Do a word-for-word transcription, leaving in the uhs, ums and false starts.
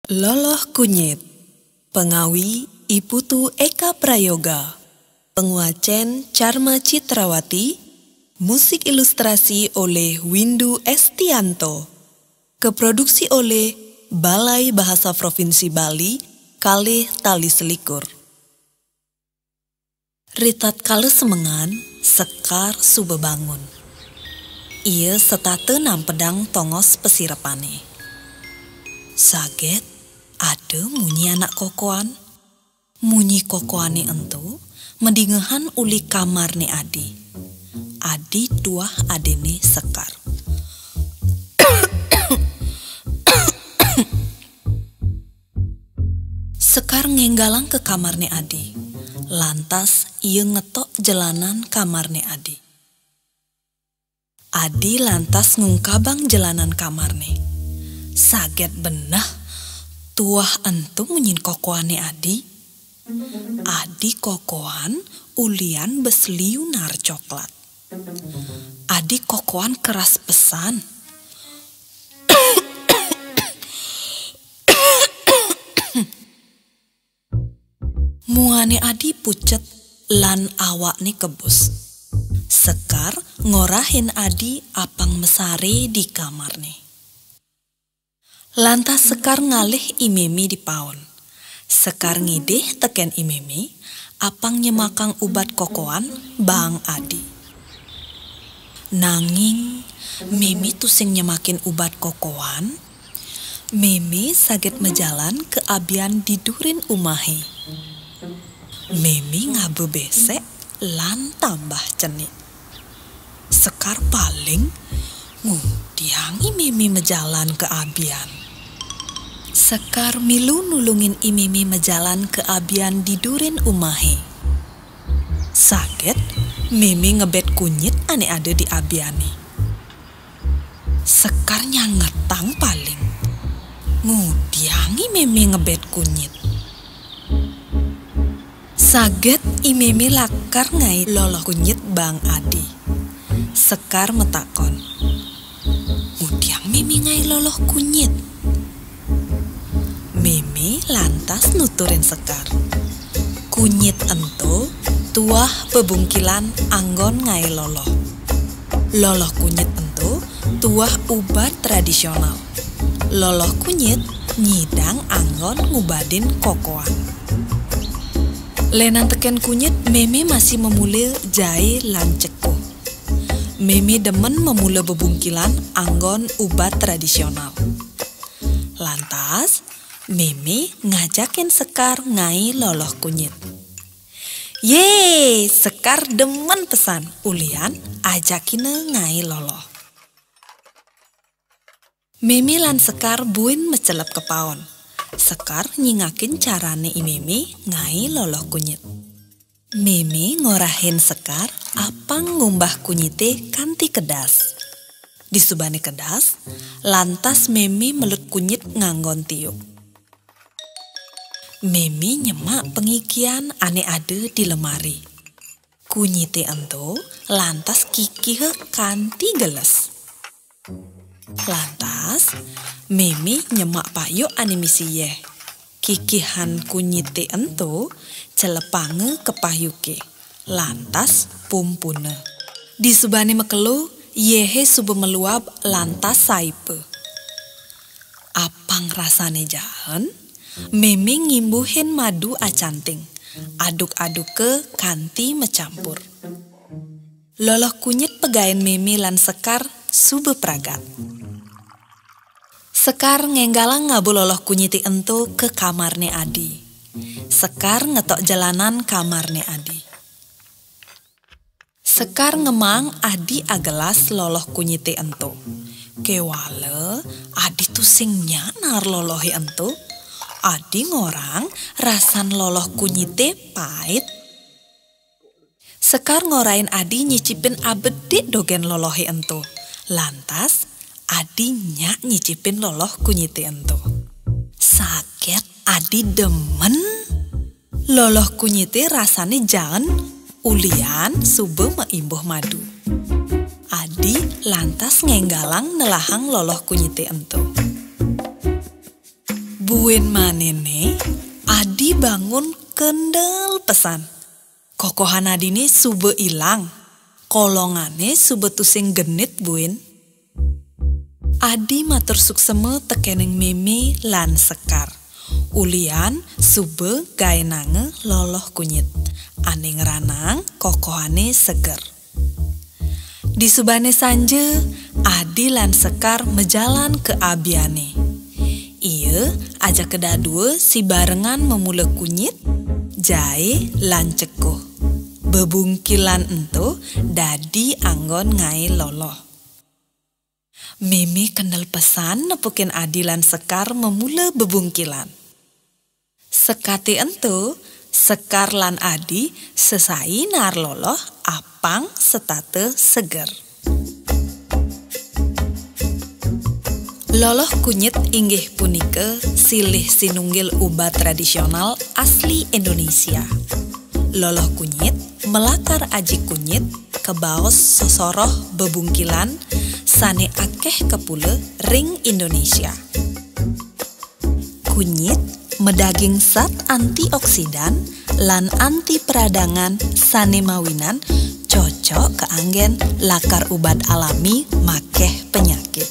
Loloh Kunyit. Pengawi I Putu Eka Prayoga. Penguacen Charma Citrawati. Musik ilustrasi oleh Windu Estianto. Keproduksi oleh Balai Bahasa Provinsi Bali, kalih tali selikur. Ritatkala semengan, Sekar suba bangun. Ia setata nampedang tongos pasirepane. Saget ada munyi anak kokoan. Munyi kokoane ento madingehan uli kamarne Adi. Adi tuah adene Sekar. Sekar ngenggalang ka kamarne Adi. Lantas ia ngetok jelanan kamarne Adi. Adi lantas ngungkabang jelanan kamarne. Saget beneh, tuah ento munyin kokoane Adi. Adi kokoan ulian bes liu naar coklat. Adi kokoan keras pesan. Muane Adi pucet lan awakne kebus. Sekar ngorahin Adi apang mesare di kamarne. Lantas Sekar ngalih I Meme di paon. Sekar ngidih teken I Meme, apang nyemakang ubat kokoan baang Adi. Nanging Meme tusing nyemakin ubat kokoan. Meme saget majalan ka abian di durin umahe. Meme ngaba besek lan tambah cenik. Sekar paling, ngudiang I Meme majalan ka abian. Sekar milu nulungin I Meme majalan ka abian di durin umahe. Saget, Meme ngebet kunyit ane ada di abiane. Sekar nyangetang paling. Ngudiang I Meme ngebet kunyit. Saget I Meme lakar ngae loloh kunyit baang Adi. Sekar matakon. Ngudiang Meme ngae loloh kunyit? Meme lantas nuturin Sekar. Kunyit ento tuah bebungkilan anggon ngae loloh. Loloh kunyit ento tuah ubat tradisional. Loloh kunyit nyidang anggon ngubadin kokoan. Lenan teken kunyit, Meme masih mamula jae lan cekuh. Meme demen mamula bebungkilan anggon ubat tradisional. Lantas, Meme ngajakin Sekar ngae loloh kunyit. Ye, Sekar demen pesan, ulian ajakina ngae loloh. Meme lan Sekar buin macelep ka paon. Sekar nyingakin carane I Meme ngae loloh kunyit. Meme ngorahin Sekar apang ngumbah kunyite kanti kedas. Disubane kedas, lantas Meme melut kunyit nganggon tiuk. Meme nyemak pangikian ane ada di lemari. Kunyite ento lantas kikiha kanti geles. Lantas, Meme nyemak payuk ane misi yeh. Kikihan kunyite ento celepanga ka payuke. Lantas pumpuna. Disubane makelo, yehe suba meluab lantas saipa. Apang rasane jaen, Meme ngimbuhin madu acanting, aduk-aduka kanti macampur. Loloh kunyit pegaen Meme lan Sekar suba pragat. Sekar ngenggalang ngaba loloh kunyite ento ka kamarne Adi. Sekar ngetok jelanan kamarne Adi. Sekar ngemaang Adi agelas loloh kunyite ento. Kewala, Adi tusing nyak naar lolohe ento. Adi ngorang rasan loloh kunyite pait. Sekar ngorahin Adi nyicipin abedik dogen lolohe ento. Lantas, Adi nyak nyicipin loloh kunyite ento. Saget Adi demen. Loloh kunyite rasane jaen, ulian suba maimbuh madu. Adi lantas ngenggalang nelahang loloh kunyite ento. Buin manene, Adi bangun kendel pesan. Kokohan Adine suba ilang. Kolongane suba tusing genit buin. Adi matur suksema tekening Meme lan Sekar. Ulian suba gaenanga loloh kunyit. Ane ngranang kokohane seger. Disubane sanja, Adi lan Sekar majalan ka abiane. Ia ajaka dadua sibarengan mamula kunyit, jae lan cekuh. Bebungkilan ento dadi anggon ngae loloh. Meme kendel pesan nepukin Adi lan Sekar mamula bebungkilan. Sekate ento, Sekar lan Adi sesai naar loloh apang setata seger. Loloh kunyit inggih punika silih sinunggil ubat tradisional asli Indonesia. Loloh kunyit malakar aji kunyit kabaos sosoroh bebungkilan sane akeh kapula ring Indonesia. Kunyit madaging zat antioksidan lan anti peradangan sane mawinan cocok kaanggen lakar ubat alami makeh penyakit.